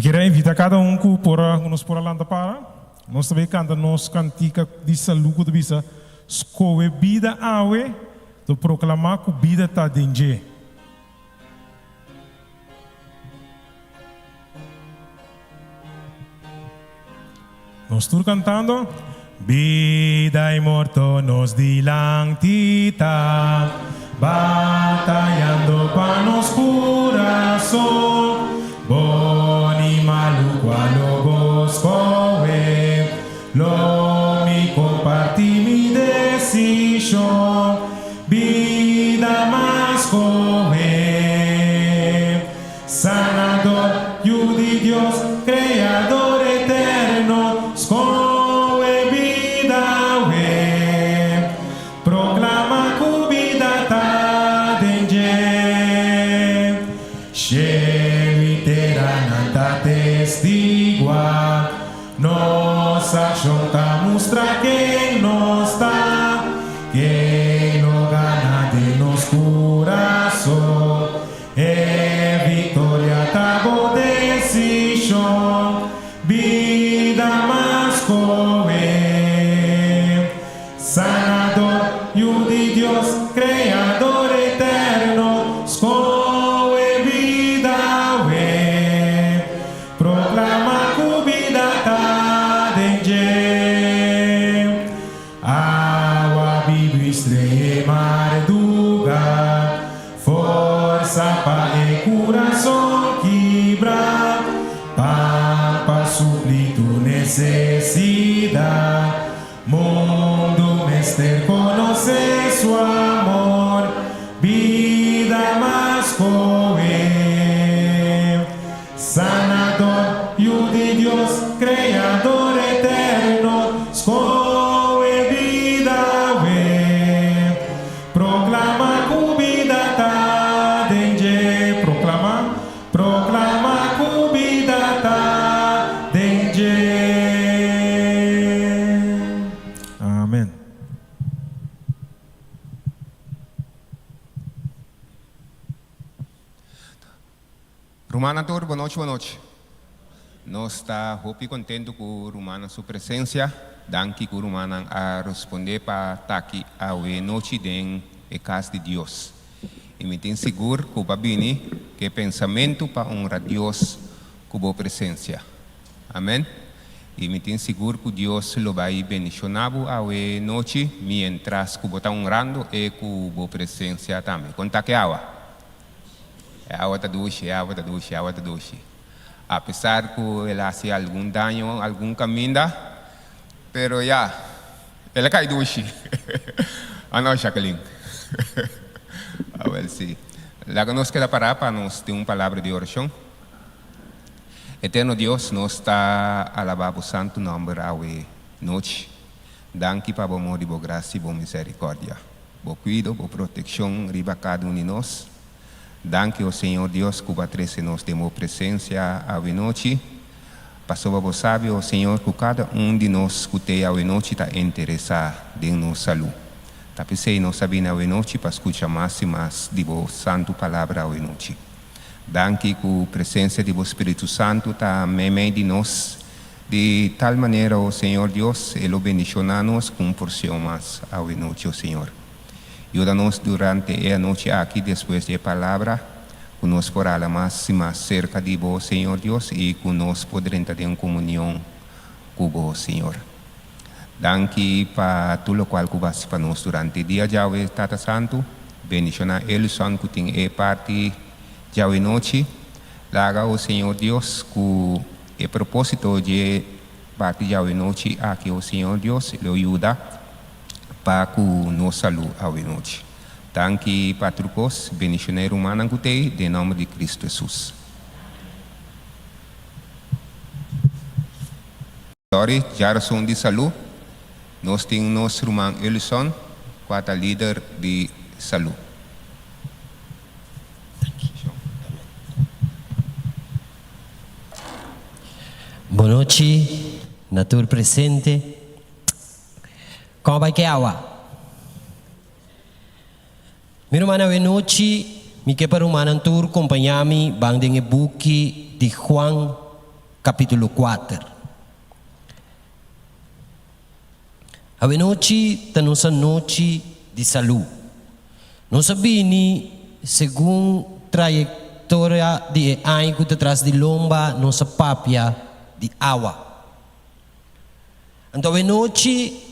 Mi kier a invita cada un cu por a, cu nos por a lanta para. Nos ta bay canta nos cantica di salu cu ta bisa, Scohe bida awe, do proclama cu bida ta den dje. Nos tur cantando. Bida y morto nos dilanti ta batayando pa nos curason. Bon y malu cual lo bo scohe, lo mi comparti mi decision. Bida mas scohe. Sanador, Yu di Dios, Creador eterno, scohe bida awe, proclama cu bida ta den dje. Cielo y tera nan ta testigua, nos accion ta mustra ken nos ta, ken lo gana den nos curason. E victoria ta bo decision, bida mas coe. Sanador, Yu di Dios, Creador eterno, scoe bida awe. Proclama cu bida ta den dje. Awa bibu i stree marduga, Forsa pa e kurason kibra, Pan pa supli tur nesesidat. Mundu mester konosé su amor, Bida mas koe. Sanador, Yu di Dios, Creador eterno, scohe bida awe. Proclama cu bida ta den dje. Proclama, proclama cu bida ta den dje. Amen. Rumannan tur, bonochi bonochi. Nos ta hopi contento cu rumannan su presencia. Danki cu rumannan a responde pa ta aki awe nochi den e cas di Dios. Y mi tin sigur cu bo a bini cu e pensamento pa honra Dios cu bo presencia. Amen. Y mi tin sigur cu Dios lo bay bendiciona bo awe nochi mientras cu bo ta honrando e cu bo presencia tambe. Con ta ke awa? E awa ta dushi, e awa ta dushi, e awa ta dushi. Apesar ku el a hasi algun daño algun kaminda, pero ya, el a kai dushi. Ano, Jacqueline? Awel si. Laga nos keda pará pa nos tin un palabra di orashon. Eterno Dios, nos ta alabá bo santu nòmber awe nochi. Danki pa bo amor i bo grasia i bo miserikòrdia. Bo cuido, bo proteccion riba cada un di nos. Danki, o Señor Dios, cu Bo a trece nos den Bo presencia awenochi. Pasobra Bo sabi, o Señor, cu cada un di nos cu t'ey awenochi ta interesa den nos salu. Ta p'esey nos a bini awenochi pa scucha mas y mas di Bo santu palabra awenochi. Danki cu presencia di Bo Spiritu Santu ta meimei di nos. Di tal manera, o Señor Dios, e lo bendiciona nos cu un porcion mas awe nochi, o Señor. Yuda nos durante e anochi aki despues di e palabra, cu nos por hala mas y mas cerca di Bo, Señor Dios, y cu nos por drenta den comunion cu Bo, Señor. Danki pa tur locual cu Bo haci pa nos durante e dia djawe, Tata Santu. Bendiciona Elison cu tin e parti djawe nochi. Laga, o Señor Dios, cu E propósito dje parti djawe-nochi aki, o Señor Dios, lo yuda pa ku nos salú awe-nochi. Danki pa tur kos. Bendishoná e rumannan ku t'ei, den nòmber di Kristu Hesus. Sorry, djarason di salú. Nos tin nos ruman Elison, kua ta lider di salú. Bonochi na tur presente. Como bai ke awa? Mi ruman awe nochi mi ke pa rumannan tur kompaña mi ban den e buki di Juan. kapítulo kuater. Awenochi ta nos anochi di salú. Nos a bini segun trayektoria di e aña ku ta tras di lomba nos a papia di awa. Anto awenochi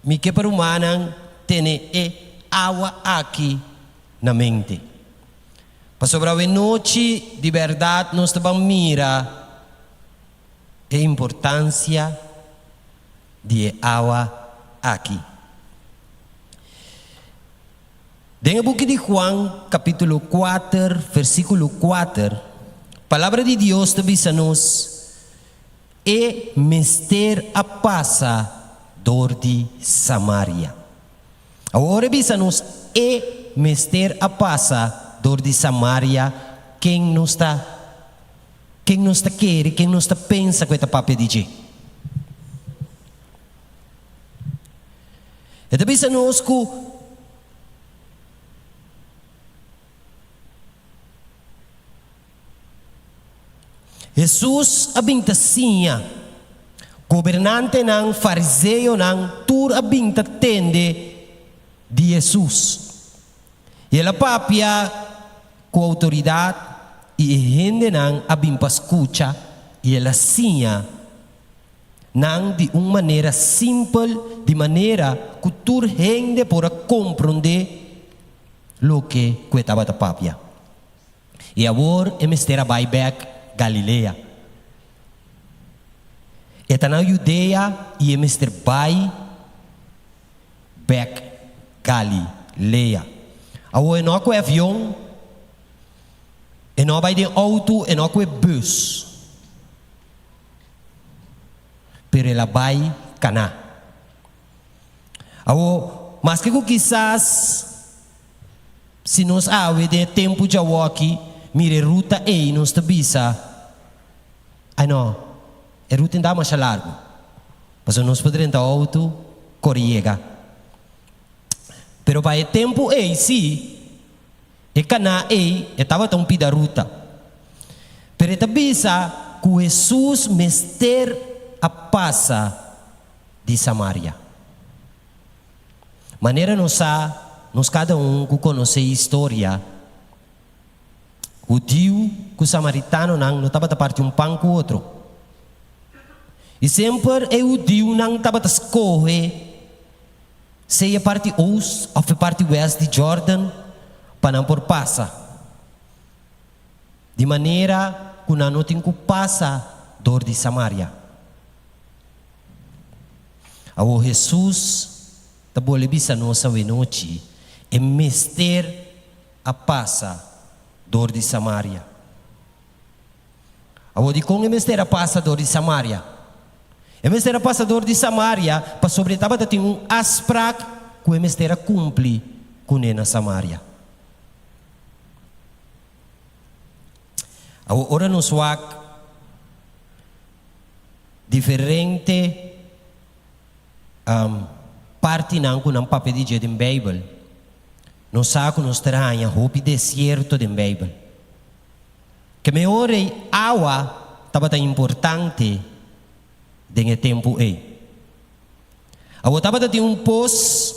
mi ke pa rumannan tene e awa aki na mente. Pasobra awenochi di bèrdat nos ta ban mira e importancia di e awa aki. Den e buki di Juan, capítulo kuater, versículo kuater, Palabra di Dios ta bisa nos, E mester a pasa dor di Samaria. Awor e bisa nos e mester a pasa dor di Samaria, ken nos ta Ken nos ta kere, ken nos ta pensa ku e ta papia di dje? E ta bisa nos ku Hesus a bin ta siña. Gobernantenan, fariseonan, tur a bin ta tende di Hesus. I el a papia ku outoridat i e hendenan a bin pa skucha i el a siña nan di un manera simpel di manera ku tur hende por a komprondé loke ku e tabata papia. I awor e mester a bai bèk Galilea. E ta na Judea i e mester bai bek Galilea. Awor e no a koe avion, e no a bai den outo, e no a koe bus, pero el a bai Kaná. Awor, maske ku kisas si nos awe den e tempu djawoki mira e ruta ei, nos ta bisa, Ai no, e ruta inda masha largu. Pasobra nos por drenta outo kore yega. Pero pa e tempu ei sí, e kaná ei e tabata un pida ruta. Pero e ta bisa ku Hesus mester a pasa di Samaria. Manera nos sa, nos kada un ku konosé historia, Hudiu ku samaritanonan no tabata parti un pan ku otro. I semper e hudiunan tabata skohe sea e parti oost òf e parti wèst di Jordan pa nan por pasa, di manera ku nan no tin ku pasa dor di Samaria. Awor Hesus ta bole bisa nos awenochi, e mester a pasa dor di Samaria. Awor dikon e mester a pasa dor di Samaria? E mester a pasa dor di Samaria pasobra e tabata tin un afsprak ku e mester a kumpli kuné na Samaria. Awor ora nos wak diferente partinan ku nan papia di dje den Beibel, Nos sa ku nos ta haña hopi desierto den Beibel. Ke me ora ei awa tabata importante den e tempu ei. Awor tabata tin un pos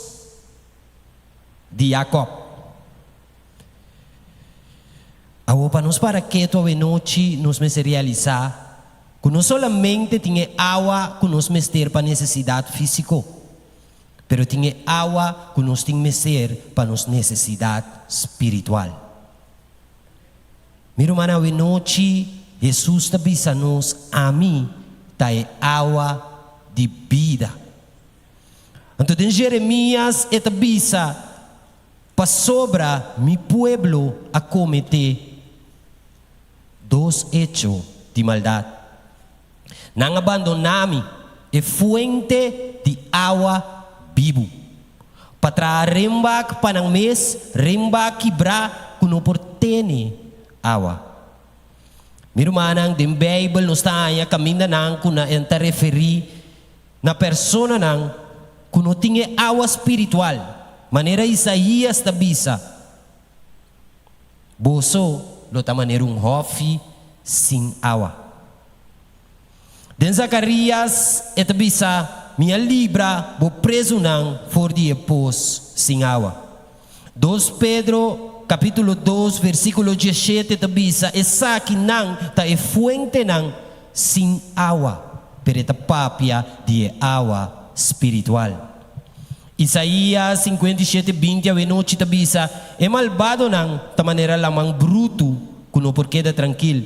di Yakòb. Awor pa nos para ketu awenochi nos mester realisá ku no solamente tin e awa ku nos mester pa nesesidat físiko. Pero tin e awa ku nos tin mester pa nos nesesidat spiritual. Mi rumannan, awenochi Hesus ta bisa nos, Ami ta e awa di bida. Anto den Jeremias e ta bisa, Pasobra mi pueblo a kometé dos echo di maldat. Nan a bandoná mi, e fuente di awa bibu, pa traha renbak pa nan mes, renbak kibrá ku no por tene awa. Mi rumannan, den Beibel nos ta haña kamindanan ku nan ta referí na personanan ku no tin e awa spiritual, manera Isaías ta bisa, Boso lo ta manera un hòfi sin awa. Den Zakarias e ta bisa, Mi a libra bo prezunan for di e pos sin awa. Dos Pedro kapítulo dos versíkulo diesshete ta bisa, Esakinan ta e fuentenan sin awa, pero e ta papia di e awa spiritual. Isaías 57 binti awenochi ta bisa, E malbadonan ta manera laman brutu ku no por keda trankil.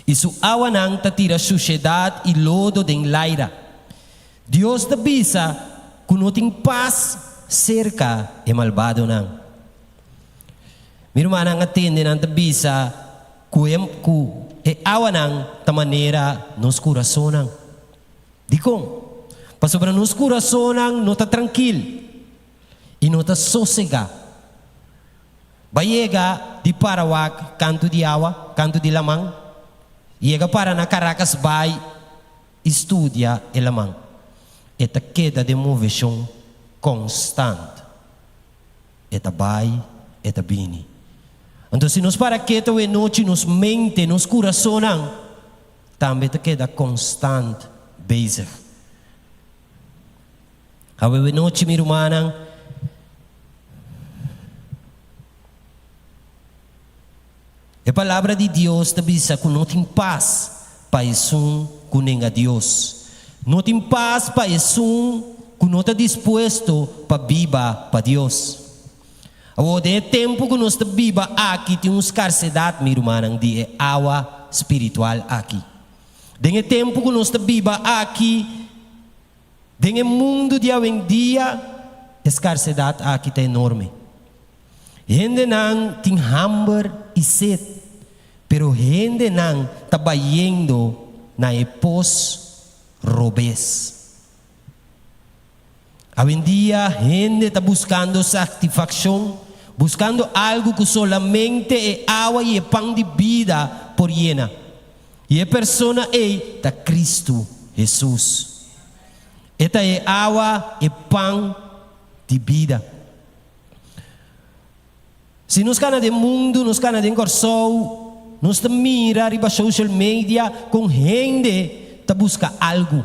I su awanan ta tira shushedat i lodo den laira. Dios ta bisa ku no tin pas serka e malbadonan. Mi rumannan a tende nan ta bisa ku e ku e awanan ta manera nos kurasonnan. Dikon? Pasobra nos kurasonnan no ta trankil i no ta sosegá. Ba yega di para wak kantu di awa, kantu di laman. Yega para na Caracas bai i studia e laman. E ta keda den moveshon konstant. E ta bai, e ta bini. Anto si nos para keto e nochi nos mente, nos kurasonnan tambe ta keda konstant bezig. Awe nochi mi rumannan, e Palabra di Dios ta bisa ku no tin pas pa esun ku nenga Dios. No tin pas pa esun ku no ta dispuesto pa biba pa Dios. Awor, den e tempu ku nos ta biba aki tin un skarsedat, mi rumannan, di e awa spiritual aki. Den e tempu ku nos ta biba aki, Den e mundu di awendia e skarsedat aki ta enorme. Hendenan tin hamber i set, pero hendenan ta bayendo na e pos robes. Awendia hende ta buskando saktifakshon, buskando algu ku solamente e awa i e pan di bida por yena. I e persona ei ta Kristu Hesus. E ta e awa, e pan di bida. Si nos kana den mundu, nos kana den Kòrsou, nos ta mira riba social media kon hende ta buska algu.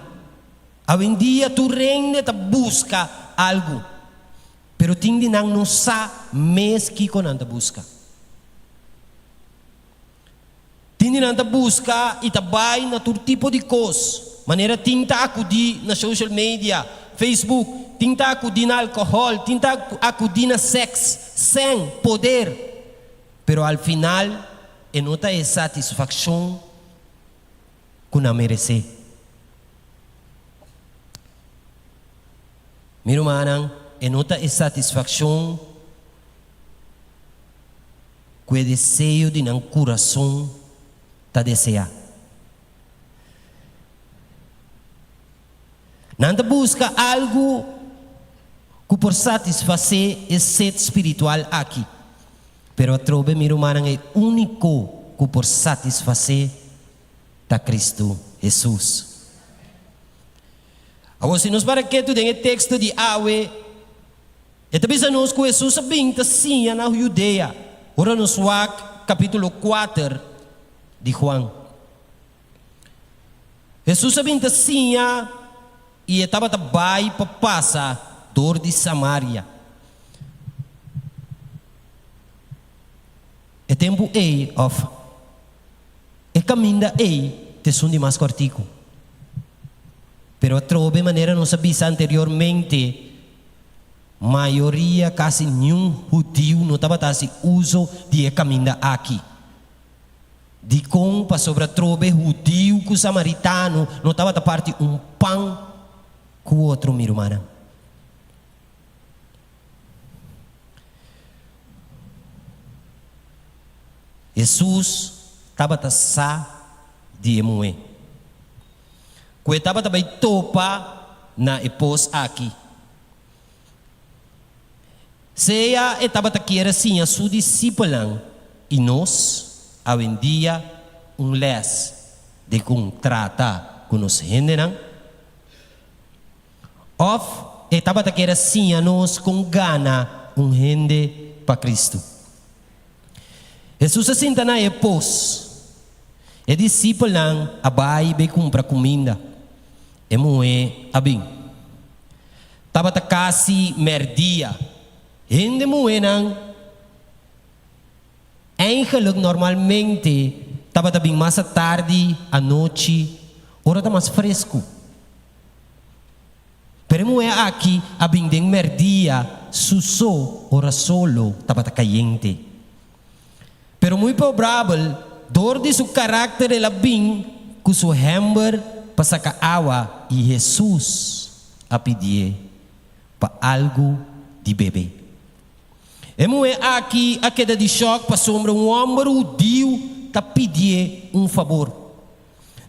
Awendia tur hende ta buska algu, pero tin di nan no sa mes kiko nan ta buska. Tin di nan ta buska i ta bai na tur tipo di kos, manera tin ta akudí na social media, Facebook, tin ta akudí na alkohòl, tin ta akudí na sèks, sèn, poder. Pero al final e no ta e satisfakshon ku nan meresé. Mi rumannan, e no ta e satisfakshon. Ku e deseo di nan kurason ta deseá. Nan ta buska algu ku por satisfasé e set spiritual aki. Pero atrobe, mi rumannan, e úniko ku por satisfasé ta Kristu Hesus. Awor, si nos para ketu den e teksto di awe, E ta bisa nos ku Hesus a bin ta siña na Hudea ora nos wak kapítulo kuater di Juan. Hesus a bin ta siña i e tabata bai pa pasa dor di Samaria. E tempu ei òf e kaminda ei ta esun di mas kòrtiku. Pero atrobe manera nos a bisa anteriormente, Mayoria, kasi niun hudiu no tabata hasi uso di e kaminda aki. Dikon? Pasobra trobe hudiu ku samaritano no tabata parti un pan ku otro, mi rumannan. Hesus tabata sa di e muhé ku e tabata bai topa na e pos aki. Sea e tabata kier a siña su disipelnan i nos awendia un lès di kon trata ku nos hendenan, òf e tabata kier a siña nos kon gana un hende pa Kristu. Hesus a sinta na e pos. E disipelnan a bai bai kumpra kuminda. E muhé a bin. Tabata kasi mèrdia. Hende muhénan Eigenlijk normalmente tabata bin mas atardi, anochi, ora ta mas fresku. Pero e muhé aki a bin den mèrdia su so ora solo tabata kayente. Pero muy probabel dor di su karakter el a bin ku su hèmber pa saka awa i Hesus a pidié pa algu di bebe. E muhé aki a keda di shòk pasobra un hòmber hudiu ta pidié un fabor.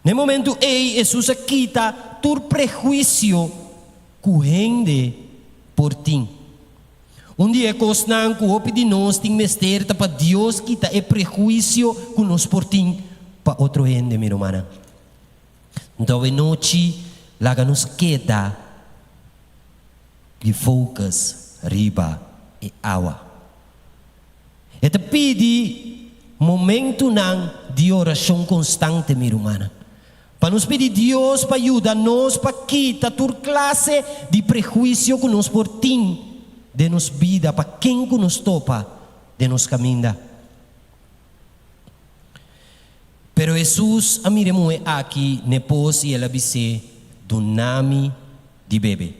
Na e momentu ei Hesus a kita tur prehuisio ku hende por tin. Un di e kosnan ku hopi di nos tin mester ta pa Dios kita e prehuisio ku nos por tin pa otro hende, mi rumannan. Nto awe nochi laga nos keda di focus riba e awa. E ta pidi momentunan di orashon konstante, mi rumannan. Pa nos pidi Dios pa yuda nos pa kita tur klase di prehuisio ku nos por tin den nos bida pa ken ku nos topa den nos kaminda. Pero Hesus a mira e muhé aki n'e pos i el a bis'é, Duna mi di bebe.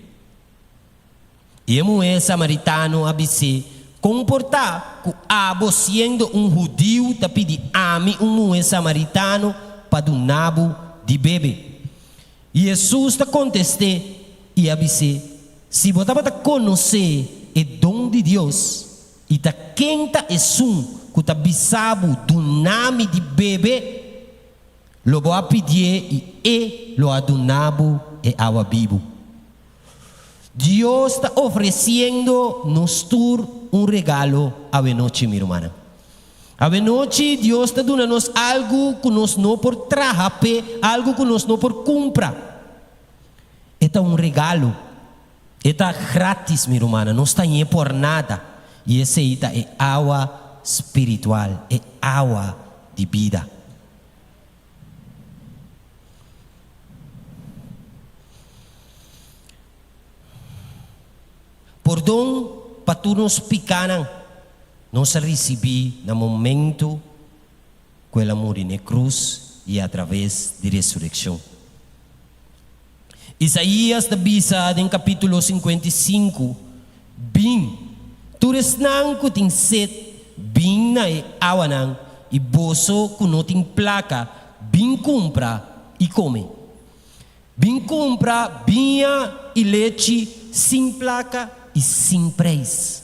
I e muhé samaritano a bis'é, Kon por ta ku abo, siendo un hudiu, ta pidi ami, un muhé samaritano, pa duna bo di bebe? I Hesus ta kontest'é i a bis'é, Si bo tabata konosé e don di Dios, i ta ken ta esun ku ta bisa bo, Duna mi di bebe, lo bo a pidié i e lo a duna bo e awa bibu. Dios ta ofresiendo nos tur un regalo awenochi, mi rumannan. Awenochi Dios ta duna nos algu ku nos no por traha p'e, algu ku nos no por kumpra. E ta un regalo. E ta gratis, mi rumannan. Nos ta hañ'é por nada. I esei ta e awa spiritual, e awa di bida. Pordon pa tur nos pikánan nos a risibí na momentu ku El a muri n'e krus i atraves di resurekshon. Isaías ta bisa den kapítulo 55, Bin, tur esnan ku tin set, bin na e awanan, i boso ku no tin plaka, bin kumpra i kome. Bin kumpra biña i lechi sin plaka i sin preis.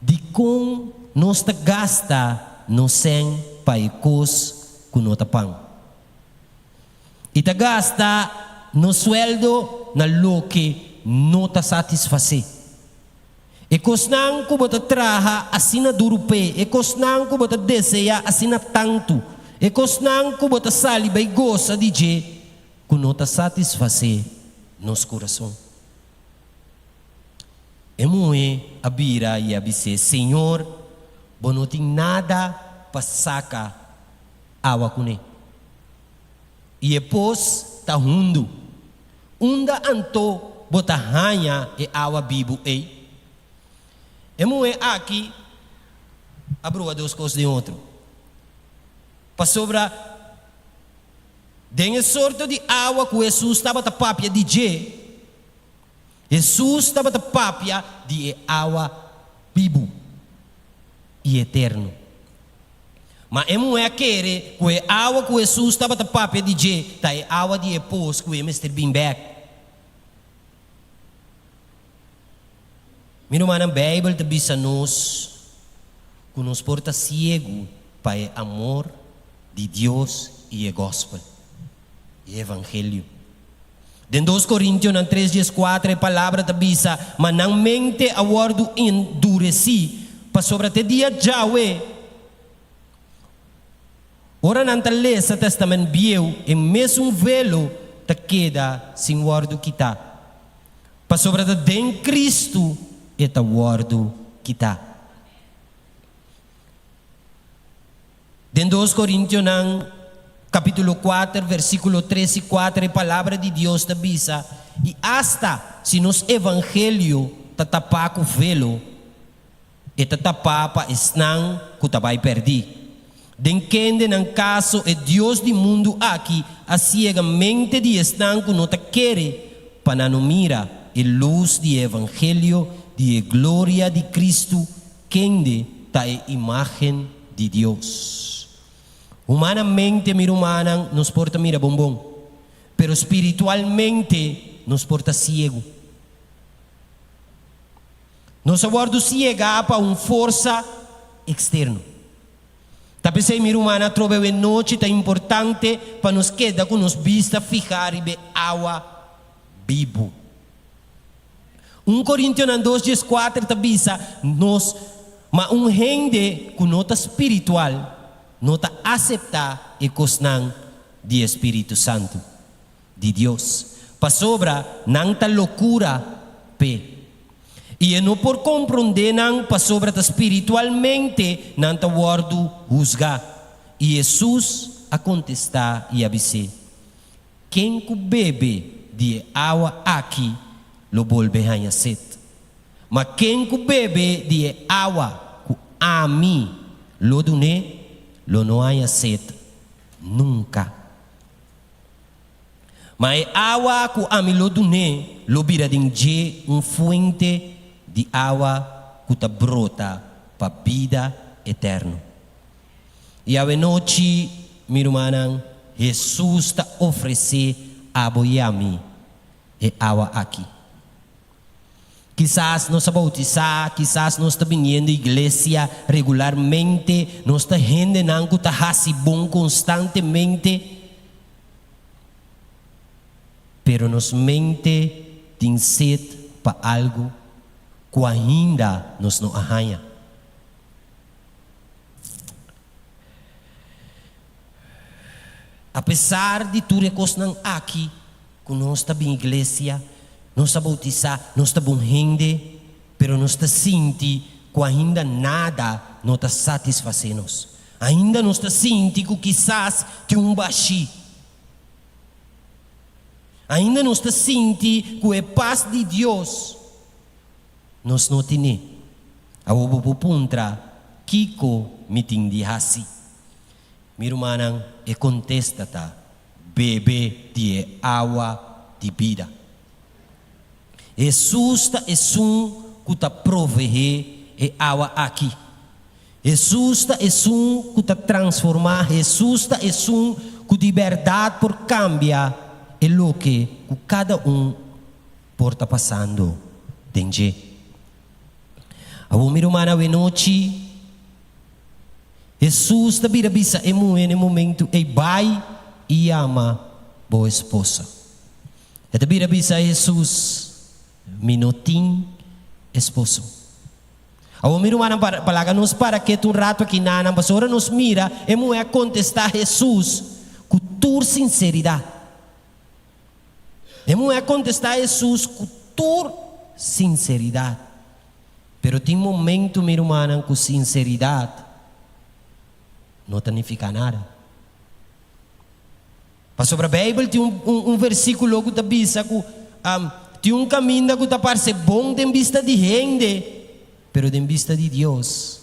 Dikon nos ta gasta nos sèn pa e kos ku no ta pan? I ta gasta nos sueldo na loke no ta satisfasé. E kosnan ku bo ta traha asina duru p'e, e kosnan ku bo ta deseá asina tantu, e kosnan ku bo ta sali bai gosa di dje ku no ta satisfasé nos kurason. E muhé a bira i a bis'é, Señor, bo no tin nada pa saka awa kuné, i e pos ta hundu. Unda anto bo ta haña e awa bibu ei? E muhé aki a brua dos kos den otro. Pasobra den e sorto di awa ku Hesus tabata papia di dje, Hesus tabata papia di e awa bibu i eterno. Ma e muhé a kere ku e awa ku Hesus tabata papia di dje ta e awa di e pos ku e mester bin bèk. Mi rumannan, Beibel ta bisa nos ku nos por ta siegu pa e amor di Dios i e gòspel, e evangelio. Den Dos Korintionan tres dieskuater e palabra ta bisa, Ma nan mente a wòrdu enduresí, pasobra te dia djawe, ora nan ta lesa Tèstamènt Bieu, e mesun velo ta keda sin wòrdu kitá, pasobra ta den Kristu e ta wòrdu kitá. Den Dos Korintionan. Kapítulo 4, versíkulo 3 i 4, e Palabra di Dios ta bisa, I asta si nos evangelio ta tapá ku velo, e ta tapá pa esnan ku ta bai pèrdí, den kende nan kaso e dios di mundu aki a siega mente di esnan ku no ta kere pa nan no mira e lus di e evangelio di e gloria di Kristu, kende ta e imágen di Dios. Humanamente, mi rumannan, nos por ta mira bon bon, pero spiritualmente nos por ta siegu. Nos a wòrdu siegá pa un forsa eksterno. Ta p'esei, mi rumannan, atrobe awe nochi ta importante pa nos keda ku nos bista fihá riba e awa bibu. Un Korintionan dos dieskuater ta bisa nos, Ma un hende ku no ta spiritual no ta aseptá e kosnan di e spiritu santu di Dios, pasobra nan ta lokura p'e. I e no por komprondé nan pasobra ta spiritualmente nan ta wòrdu husgá. I Hesus a kontestá i a bis'é, Ken ku bebe di e awa aki lo bolbe haña set. Ma ken ku bebe di e awa ku ami lo dun'é lo no haña set nunka. Ma e awa ku ami lo dun'é lo bira den dje un fuente di awa ku ta brota pa bida eterno. I awenochi, mi rumannan, Hesus ta ofresé abo i ami e awa aki. Kisas nos a boutisá, kisas nos ta biniendo iglesia regularmente, nos ta hendenan ku ta hasi bon konstantemente, pero nos mente tin set pa algu ku ainda nos no a haña. Apesar di tur e kosnan aki, ku nos ta bin iglesia, nos a boutisá, nos ta bon hende, pero nos ta sinti ku ainda nada no ta satisfasé nos. Ainda nos ta sinti ku kisas tin un bashí. Ainda nos ta sinti ku e pas di Dios Nos no tine. Awor bo por puntra, Kiko mi tin di hasi? Mi rumannan, e kontesta ta, Bebe di e awa di bida. Hesus ta esun ku ta proveé e awa aki. Hesus ta esun ku ta transformá. Hesus ta esun ku di bèrdat por kambia e loke ku kada un por ta pasando den dje. Awor mi ruman awenochi, Hesus ta bira bisa e muhé na e momentu ei, Bai i yama bo esposa. E ta bira bisa Hesus, Mi no tin esposo. Awor mi rumannan, pa laga nos para ketu un ratu aki nanan, pasobra ora nos mira e muhé a kontestá Hesus ku tur sinseridat. E muhé a kontestá Hesus ku tur sinseridat. Pero tin momentu, mi rumannan, ku sinseridat no ta nifiká nada. Pasobra Beibel tin un versíkulo ku ta bisa ku tin un kaminda ku ta parse bon den bista di hende, pero den bista di Dios.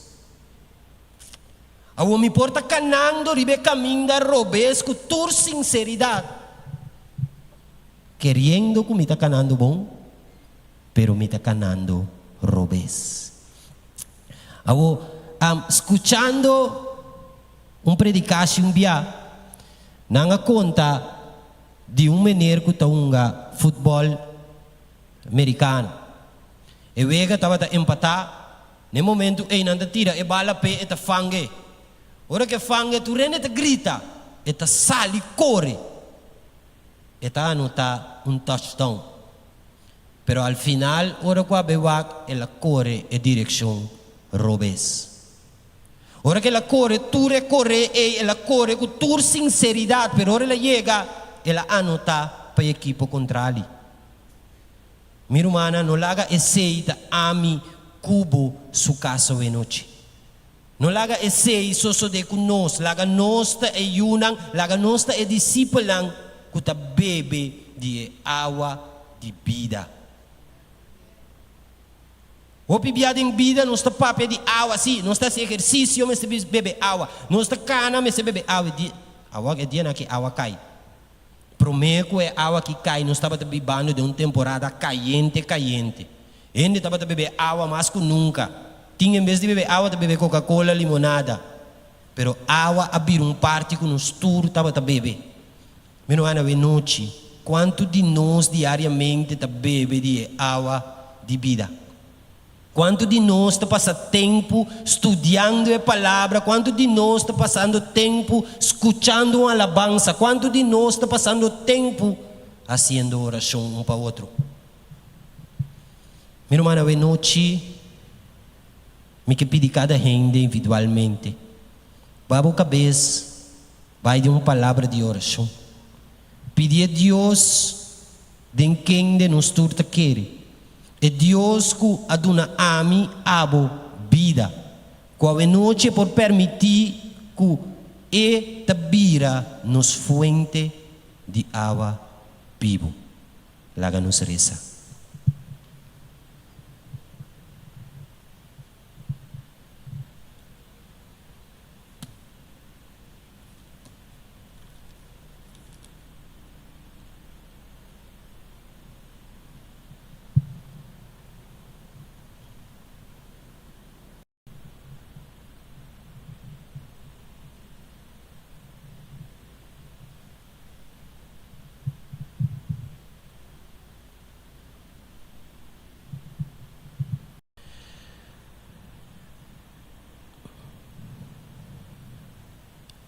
Awor mi por ta kanando riba e kaminda robes ku tur sinseridat, keriendo ku mi ta kanando bon, pero mi ta kanando robes. Awor, skuchando un predikashi un bia, nan a konta di un mener ku ta hunga futbòl merikano. E wega tabata empatá. Na e momentu ei nan ta tira e bala p'e, e ta fang'e. Ora ku e fang'e tur hende ta grita, e ta sali kore. E ta anotá un touchdown. Pero al final ora ku a bai wak el a kore e direkshon robes. Ora ku el a kore tur e kore ei el a kore ku tur sinseridat pero ora el a yega el a anotá pa e ekipo kontrali. Mi rumannan, no laga esei ta ami ku bo su kas awenochi. No laga esei sosodé ku nos. Laga nos ta e yunan, laga nos ta e disipelnan ku ta bebe di e awa di bida. Hopi bia den bida nos ta papia di awa, sí, nos ta hasi ehersisio mester bebe awa, nos ta kana mester bebe awa. Di awa e dianan aki awa kai. Promé ku e awa aki kai nos tabata bibando den un temporada kayente kayente. Hende tabata bebe awa mas ku nunka. Tin en bes di bebe awa ta bebe Coca Cola, limonada. Pero awa a bira un parti ku nos tur tabata bebe. Mi no ana wenochi, kuantu di nos diariamente ta bebe di e awa di bida? Kuantu di nos ta pasa tempu studiando e Palabra? Kuantu di nos ta pasando tempu skuchando un alabansa? Kuantu di nos ta pasando tempu hasiendo orashon un pa otro? Mi ruman, awenochi mi ke pidi kada hende individualmente, ba bo kabes bai den un palabra di orashon. Pidi e Dios den kende nos tur ta kere, e Dios ku a duna ami, abo, bida, ku awenochi e por permití ku E ta bira nos fuente di awa bibu. Laga nos resa.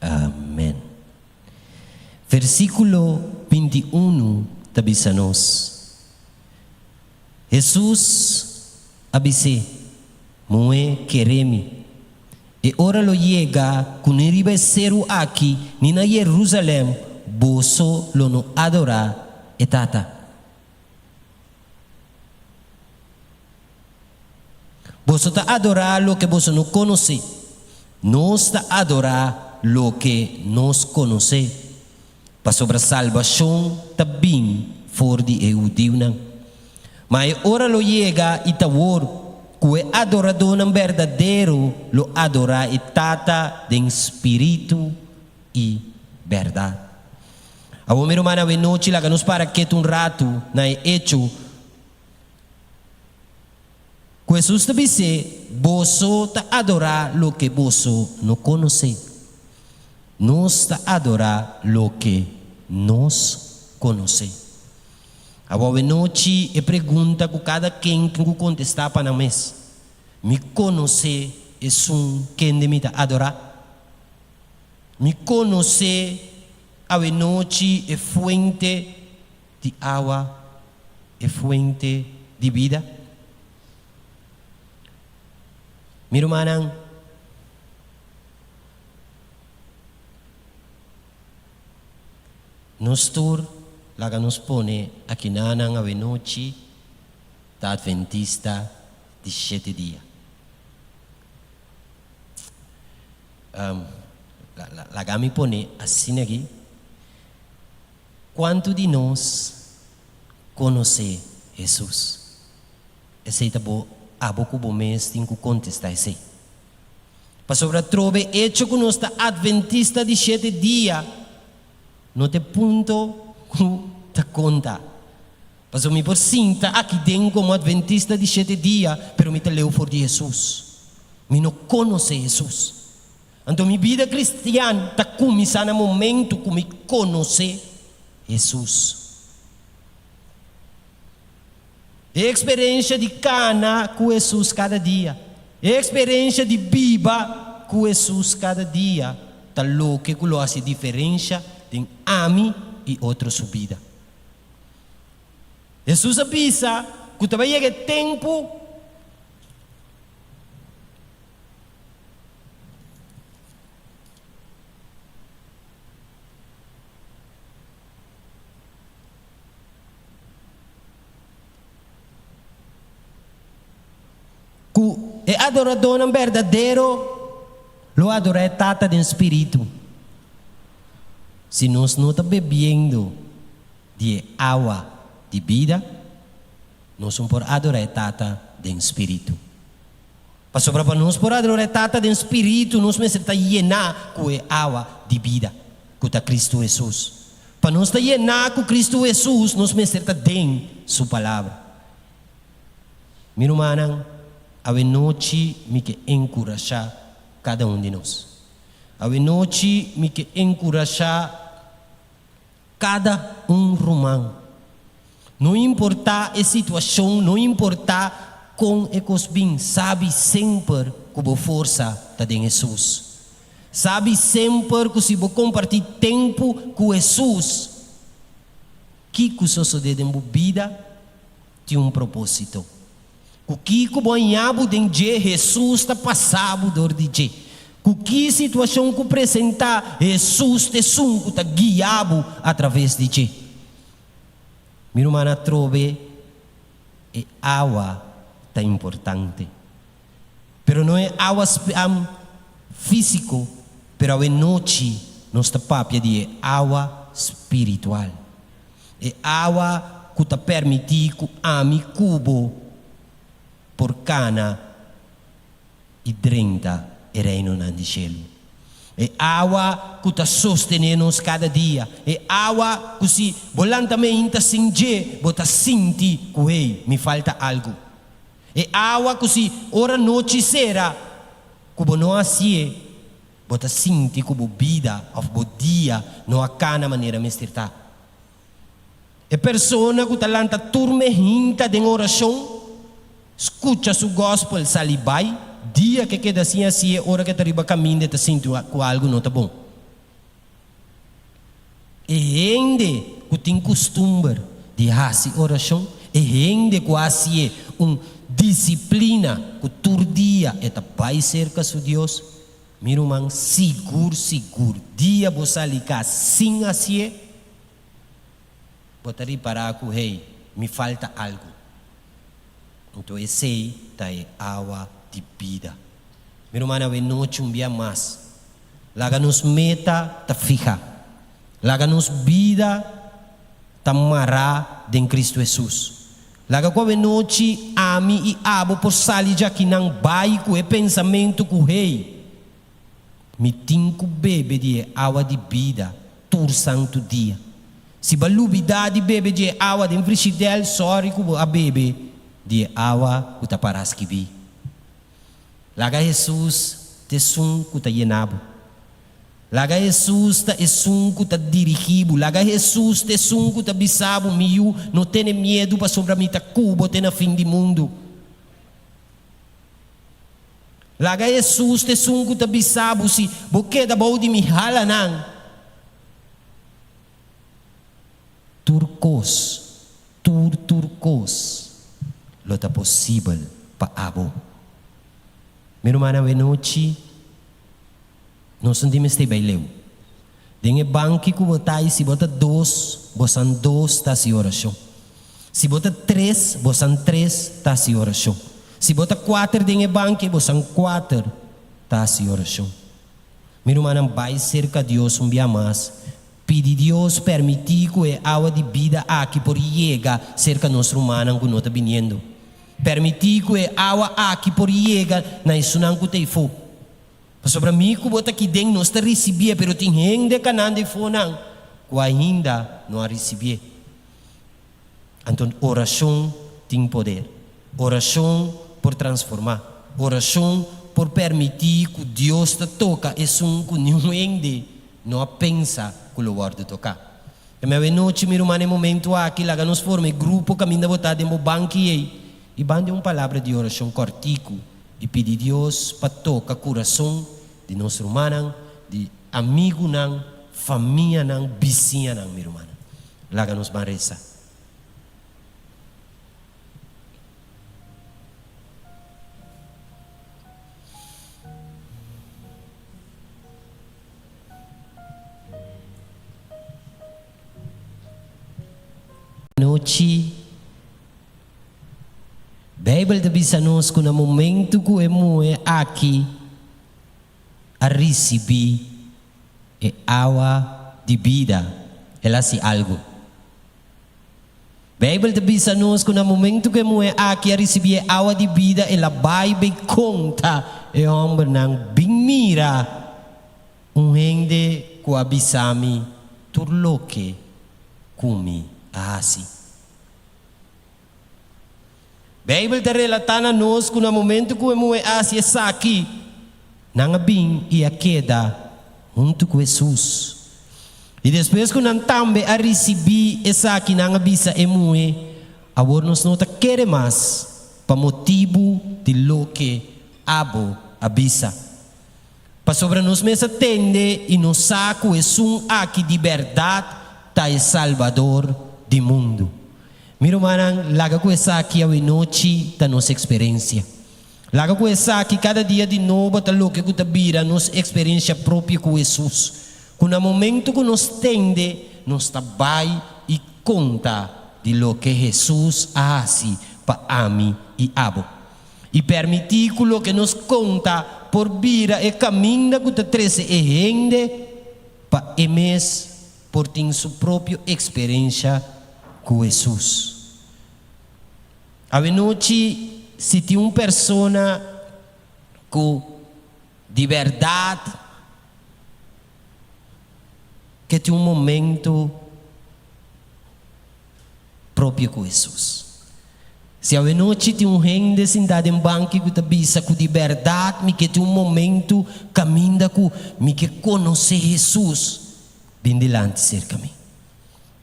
Amen. Versíkulo 21 ta bisa nos, Hesus a bis'é, Muhé, kere mi. E ora lo yega ku ni riba e seru aki ni na Yerusalèm boso lo no adorá e Tata. Boso ta adorá loke boso no konosé. Nos ta adorá loke nos konosé, pasobra salbashon ta bin for di e hudiunan. Ma e ora lo yega i ta wor ku e adoradónan berdadero lo adorá e Tata den spiritu i bèrdat. Awor, mi rumannan, awenochi laga nos para ketu un ratu na e echo Ku Hesus ta bis'é, Boso ta adorá loke boso no konosé. Nos ta adorá loke nos konosé. Awor awenochi e pregunta ku kada ken tin ku kontestá pa nan mes, Mi konosé esun kende mi ta adorá? Mi konosé awenochi e fuente di awa e fuente di bida? Mi rumannan, nos tur laga nos pone akinanan awenochi ta Adventista di shete dia. Laga mi pone asina aki. Kuantu di nos konosé Hesus? Esei ta bo abo ku bo mes tin ku kontestá esei. Pasobra atrobe echo ku nos ta Adventista di shete dia no ta e punto ku ta konta. Pasobra mi por sinta aki den komo Adventista di shete dia, pero mi ta leu for di Hesus. Mi no konosé Hesus. Anto mi bida kristian ta kuminsá na momentu ku mi konosé Hesus. E eksperensha di kana ku Hesus kada dia, e eksperensha di biba ku Hesus kada dia ta loke ku lo hasi diferensha den ami i otro su bida. Hesus a bisa ku ta bai yega e tempu. Ku e adoradónan berdadero. Lo adorá e Tata den spiritu. Si nos no ta bebiendo di e awa di bida, nos un por adorá e Tata den spiritu. Pasobra pa nos por adorá e Tata den spiritu, nos mester ta yená ku e awa di bida, ku ta Kristu Hesus. Pa nos ta yená ku Kristu Hesus, nos mester ta den Su Palabra. Mi rumannan, awe nochi mi ke enkurashá kada un di nos. Awe nochi mi ke enkurashá kada un ruman. No importá e situashon, no importá kon e kos bin, sabi semper ku bo forsa ta den Hesus. Sabi semper ku si bo kompartí tempu ku Hesus, kiko sosodé den bo bida tin un propósito. Ku kiko bo a ña bo den dje, Hesus ta pasa bo dor di dje. Ku ki situashon ku presentá, Hesus ta esun ku ta guia bo atraves di dje. Mi ruman atrobe e awa ta importante. Pero no e awa físiko, pero awe nochi nos ta papia di e awa spiritual. E awa ku ta permití ku ami ku bo por kana i drenta e reinonan di shelu. E awa ku ta sostené nos kada dia. E awa ku si bo lanta meinta sin dje, bo ta sinti ku hey, mi falta algu. E awa ku si ora nochi sera ku bo no hasié, bo ta sinti ku bo bida òf bo dia no a kana manera mester ta. E persona ku ta lanta tur mehinta den orashon, skucha su gòspel sali bai, dia ke keda sin hasié ora ke ta riba kaminda e ta sinti ku algu no ta bon. E hende ku tin kustumber di hasi orashon, e hende ku hasié un disiplina ku tur dia e ta bai serka su Dios, mi ruman, sigur sigur dia bo sali kas sin hasié, Bo ta ripará ku, hey, mi falta algu. Anto esei ta e awa di bida. Mi ruman, awe nochi un bia mas, laga nos meta ta fiha. Laga nos bida ta mará den Kristu Hesus. Laga ku awe nochi ami i abo por sali djakinan bai ku e pensamentu ku, hey, Mi tin ku bebe di e awa di bida tur santu dia. Si bo a lubidá di bebe di e awa den frishidèl, sòri ku bo a bebe di e awa ku ta pará skibí. Laga Hesus ta esun ku ta yena bo. Laga Hesus ta esun ku ta dirigí bo. Laga Hesus ta esun ku ta bisa bo, Mi yu, no tene miedu pasobra mi ta ku bo te na fin di mundu. Laga Hesus ta esun ku ta bisa bo si bo keda bou di mi halanan. Tur kos, tur tur kos lo ta posibel pa abo. Mi rumannan, awenochi nos no tin mester bai leu. Den e banki ku bo ta i si bo ta dos, bosan dos ta hasi orashon. Si bo ta tres, bosan tres ta hasi orashon. Si bo ta kuater den e banki, bosan kuater ta hasi orashon. Mi rumannan, bai serka Dios un bia mas. Pidi Dios permití ku e awa di bida aki por yega serka nos rumannan ku no ta biniendo. Permití ku e awa aki por yega na esunnan ku ta efó. Pasobra mi ku bo ta aki den nos ta risibié, pero tin hende kanan den fonan ku ainda no a risibié. Anto orashon tin poder. Orashon por transformá. Orashon por permití ku Dios ta toka esun ku niun hende no a pensa ku lo wòrdu toká. E mewenochi, mi ruman, e momentu aki, laga nos forma e grupo kaminda bo ta den bo banki ei i ban den un palabra di orashon kòrtiku i pidi Dios pa toka kurason di nos rumannan, di amigunan, famianan, bisiñanan, mi rumannan. Laga nos ban resa. Nochi. Beibel ta bisa nos ku na momentu ku e muhé aki a risibí e awa di bida, el a hasi algu. Beibel ta bisa nos ku na momentu ku e muhé aki a risibí e awa di bida, el a bai bei konta e hòmbernan, Bin mira un hende ku a bisa mi tur loke ku mi a hasi. Beibel ta relatá na nos ku na momentu ku e muhé a hasi esaki, nan a bin i a keda huntu ku Hesus. I despues ku nan tambe a risibí esaki, nan a bisa e muhé, Awor nos no ta kere mas pa motibu di loke abo a bisa. Pasobra nos mes a tende i nos sa ku esun aki di bèrdat ta e Salbador di mundu. Mi rumannan, laga ku esaki awenochi ta nos eksperensia. Laga ku esaki kada dia di nobo ta loke ku ta bira nos eksperensia propio ku Hesus, ku na momentu ku nos tende, nos ta bai i konta di loke Hesus a hasi pa ami i abo. I permití ku loke nos konta por bira e kaminda ku ta trese e hende pa e mes por tin su propio eksperensha ku Hesus. Awenochi si tin un persona ku di bèrdat ke tin un momentu propio ku Hesus. Si awenochi tin un hende sintá den banki ku ta bisa ku di bèrdat mi ke tin un momentu kaminda ku mi ke konosé Hesus, bin dilanti serka mi.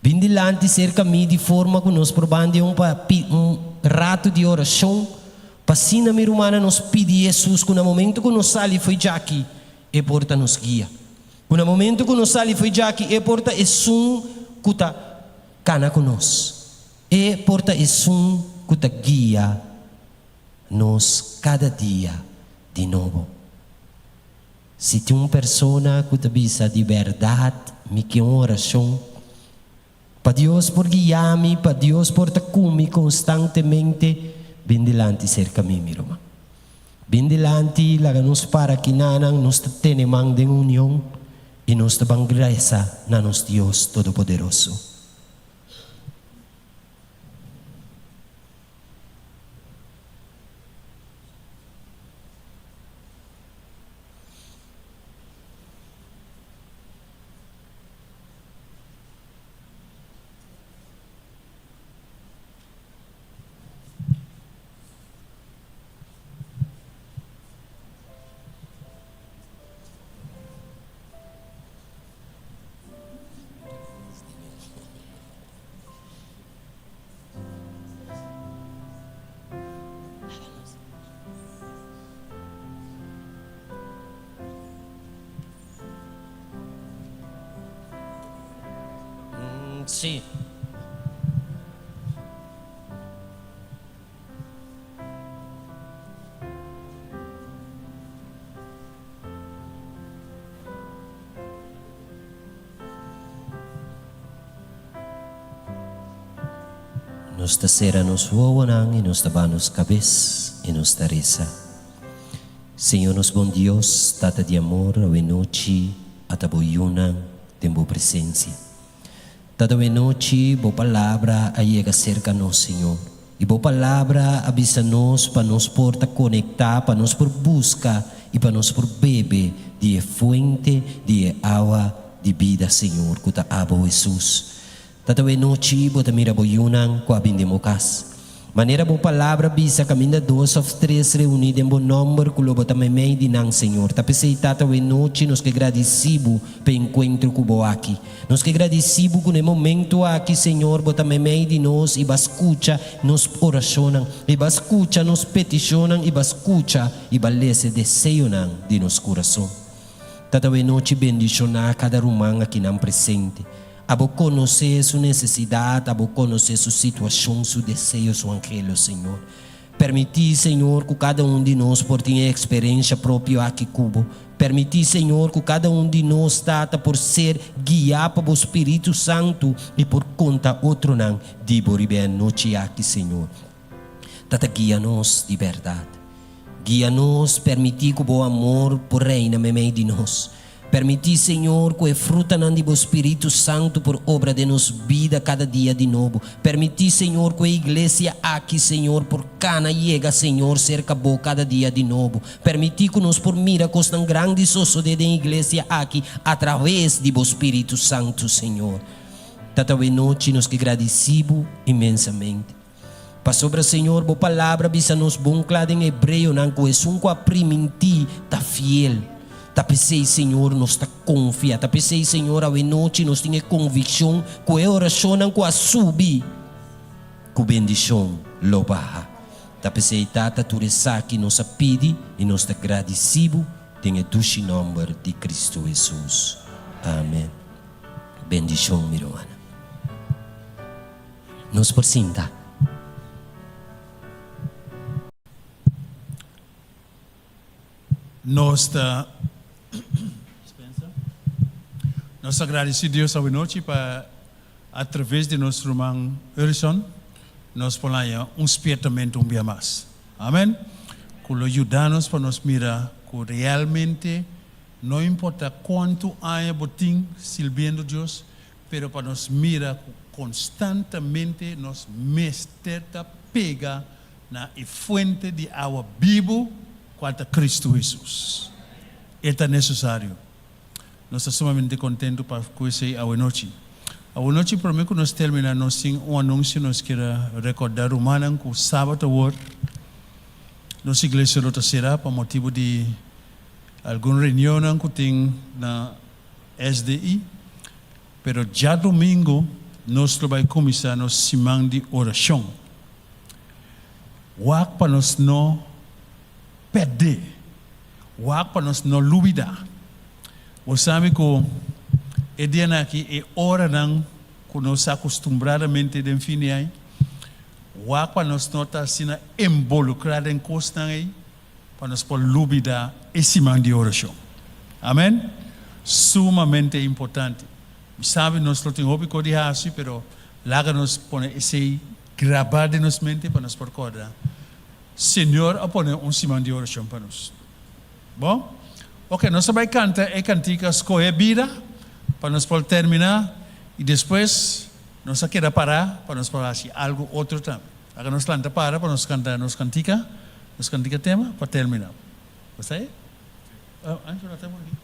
Bin dilanti serka mi di forma ku nos por ban den un un ratu di orashon, pa asina mi rumannan nos pidi Hesus ku na momentu ku nos sali fo'i djaki e por ta nos guia. Ku na momentu ku nos sali fo'i djaki e por ta esun ku ta kana ku nos. E por ta esun ku ta guia nos kada dia di nobo. Si tin un persona ku ta bisa di bèrdat mi ke un orashon pa Dios por guia mi, pa Dios por ta ku mi konstantemente, bin dilanti serka mi, mi ruman. Bin dilanti, laga nos para kinanan, nos ta tene man den union i nos ta ban resa na nos Dios Todopoderoso. Sí. Nos ta sera nos wowonan i nos ta baha nos kabes i nos ta resa. Señor nos bon Dios, Tata di amor, awe nochi a ta bo yunan den bo presencia. Tata awe nochi bo palabra a yega serka nos, Señor, i bo palabra a bisa nos pa nos por ta konektá, pa nos por buska i pa nos por bebe di e fuente di e awa di bida, Señor, ku ta abo, Hesus. Tata awe nochi bo ta mira bo yunan ku a bin den bo kas. Manera bo palabra bisa kaminda dos òf tres reuní den bo nòmber ku lo bo ta meimei di nan, Señor. Ta p'esei, Tata, awe nochi nos ke gradisí bo p'e enkuentro ku bo aki. Nos ke gradisí bo ku na e momentu aki, Señor, bo ta meimei di nos i bo a skucha nos orashonnan, i bo a skucha nos petishonnan, i bo a skucha i bo a lesa e deseonan di nos kurason. Tata, awe nochi bendishoná kada ruman akinan presente. Abo konosé su nesesidat, abo konosé su situashon, su deseo, su anhelo, Señor. Permití, Señor, ku kada un di nos por tin e eksperensha propio aki ku Bo. Permití, Señor, ku kada un di nos, Tata, por ser guiá pa Bo Spiritu Santu i por konta otronan di Bo riba e anochi aki, Señor. Tata, guia nos di bèrdat. Guia nos, permití ku bo amor por reina meimei di nos. Permití, Señor, ku e frutanan di bo Spiritu Santu por obra den nos bida kada dia di nobo. Permití, Señor, ku e iglesia aki, Señor, por kana yega, Señor, serka bo kada dia di nobo. Permití ku nos por mira kosnan grandi sosodé den iglesia aki atraves di bo Spiritu Santu, Señor. Tata, awenochi nos ke gradisí bo inmensamente. Pasobra Señor, bo palabra bisa nos bon kla den Hebreonan ku esun ku a primintí ta fiel. Ta p'esei, Señor, nos ta konfia. Ta p'esei, Señor, awenochi nos tin e konvikshon ku e orashonnan ku a subi ku bendishon lo baha. Ta p'esei, Tata, tur esaki nos a pidi i nos ta gradisí bo den e dushi nòmber di Kristu Hesus. Amen. Bendishon, mi rumannan. Nos por sinta. Nos ta Nos ta gradeci Dios awenochi pa a traves di nos ruman Urison nos por haña un spiertamento un bia mas. Amen. Cu lo yuda nos pa nos mira cu realmente no importa cuanto aña bo tin sirbiendo Dios, Pero pa nos mira ku konstantemente nos mester ta pega na e fuente di awa bibu, kual ta Kristu Hesus. E ta nesesario. Nos ta sumamente kontentu pa ku esei awenochi. Awenochi promé ku nos terminá nos tin un anunsio nos kier a rekordá rumannan ku sabat awor nos iglesia lo ta será pa motibu di algun reunionnan ku tin na SDI, pero djadumingu nos lo bai kuminsá nos siman di orashon. Wak pa nos no pèrdè, wak pa nos no lubidá. Bo sabi ku e dianan aki e oranan ku nos sa akostumbradamente den fin di aña, wak pa nos no ta asina embolukrá den kosnan ei, pa nos por lubida e siman di orashon. Amen? Sumamente importante. Mi sabi nos lo tin hopi kos di hasi, pero laga nos pone esei grabá den nos mente pa nos por kòrda, Señor a pone un siman di orashon pa nos. Bon? Oke, nos ta bai kanta e kantika Skohe Bida pa nos por terminá i despues nos a keda pará pa nos por hasi algu otro tambe. Laga nos lanta para pa nos kanta nos kantika, nos kantika tema pa termina. Bo sa e? Oh, Angelo ta aki.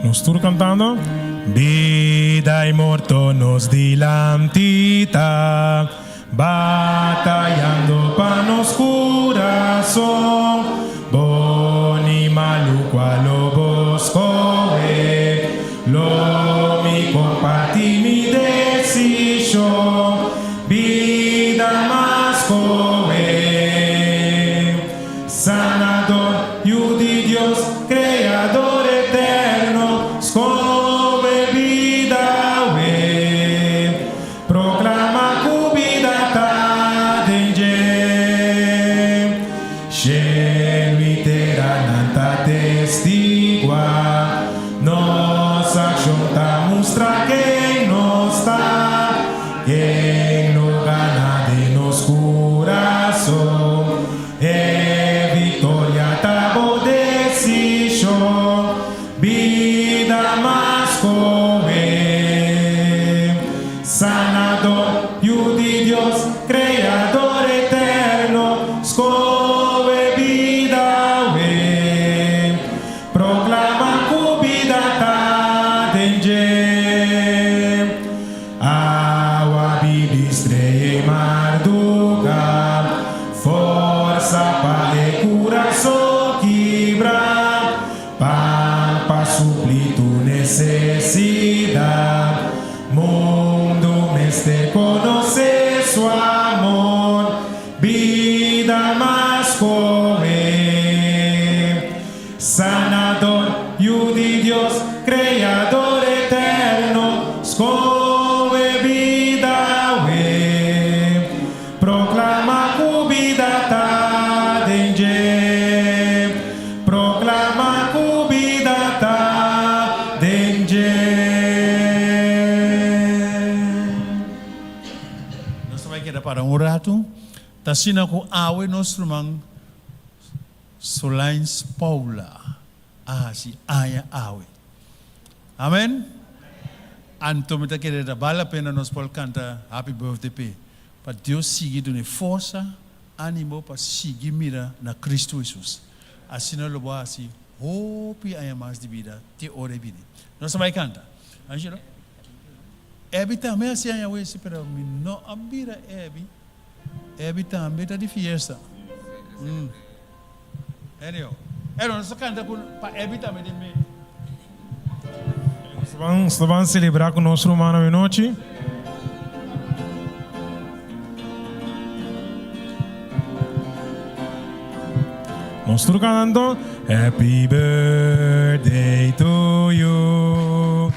Nos tur cantando. Bida y morto nos dilanti ta, batayando pa nos curazon. Bon y malu cual lo bo scohe, lo mi comparti mi decision. Bida mas scohe. Sanador, Yu di Dios, Creador eterno, scobe bida awe. Proclama cu bida ta den dje. Cielo y tera nan ta testigua, nos accion ta mustra ken nos ta. Ken lo gana den nos curason? E victoria ta bo decision, bida mas cohe. Sanador, Yu di Dios, Creador eterno, scohe bida awe. Proclama cu bida ta den dje. Awa bibi stree marduga, forsa pa e kurason kibra, pan pa supli tu nesesidat. Mundu mester konosé su amor. keda para un ratu. Ta asina ku awe nos ruman Solains Paula a hasi aña awe. Amen? Anto mi ta kere ta bal la pena nos por kanta Happy Birthday p'e, pa Dios sigui dun'e forsa, animo pa sigui mira na Cristo Jesus. Asina lo bo hasi hopi aña mas di bida te ora e bini. Nos ta bai kanta. Angelo? Ebi tambe hasi aña wesi, pero mi no a bira Ebi. Ebi tambe ta di fiesta. Mm. Anyhow. Pero nos ta canta cu pa Ebi tambe den medio. Nos ta ban celebra cu nos ruman awe nochi. Nos tur cantando Happy birthday to you.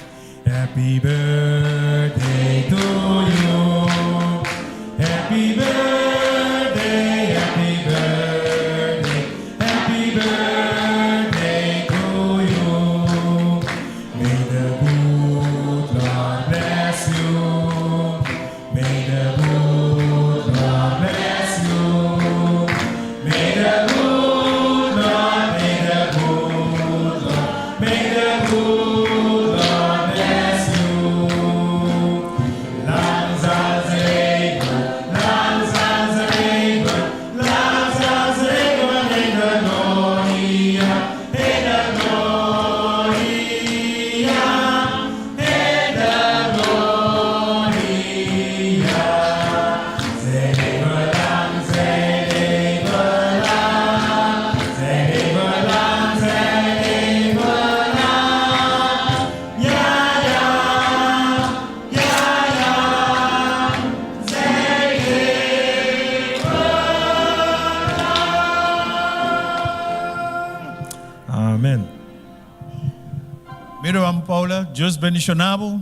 Happy birthday to you Happy birthday happy birthday Happy birthday to you May the good Lord bless you May the good Lord bless you May the good Lord may the good Lord May the good Lord bless you Lang zal ze leven, lang zal ze leven, lang zal ze leven in de gloria, in de gloria, in de gloria. Zij leven lang, zij leven lang, zij leven lang, zij leven lang. Ja, ja, ja, ja, zij leven lang. Amen. Mira, Juan Paula, Dios bendiciona bo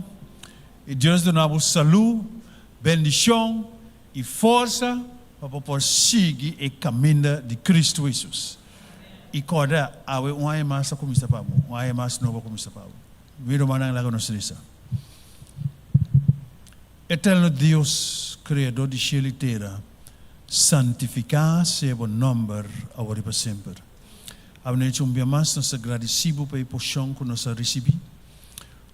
y Dios duna bo salud, bendicion y forsa pa bo por sigui e caminda di Cristo Jesus. Y corda, awe un aña mas a cuminsa pa bo, un aña mas nobo a cuminsa pa bo. Mi rumannan laga nos reza. Eterno Dios, Creador di cielo y tera, santifica sea bo nomber awor y pa semper. Awe un bia mas nos ta gradici Bo pa e porcion cu nos a ricibi,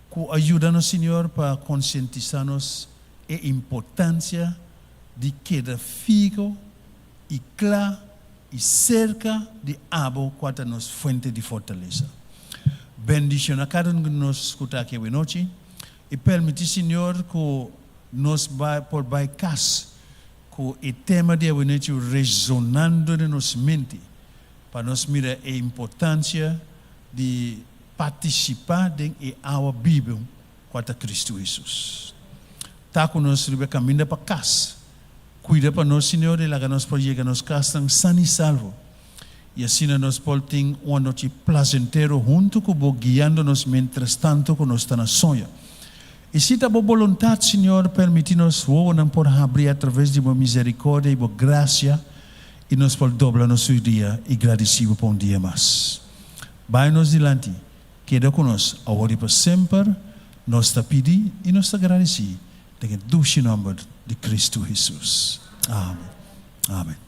cu a yuda nos, Señor, pa concientisa nos e importancia di keda fiho y cla y cerca di Abo cua ta nos fuente di fortalesa. Bendiciona cada un di nos cu ta aki awe nochi y permiti, Señor, cu nos bay por bay cas cu e tema di awe nochi resonando den nos mente pa nos mira e importancia di participa den e awa bibo cua ta Cristo Jesus. Ta cu nos riba e caminda pa cas. Cuida pa nos, Señor, y laga nos por yega nos casnan san y salvo. Y asina nos por tin un anochi placentero hunto cu Bo guiando nos mientras tanto cu nos ta na soño. Y si ta Bo boluntad, Señor, permiti nos wowonan por habri a traves di Bo misericordia y Bo gracia y nos por dobla nos rudia y gradici Bo pa un dia mas. Bay nos dilanti, keda cu nos, awor y pa semper, nos ta pidi y nos ta gradici den e dushi nomber di Cristo Jesus. Amen. Amen.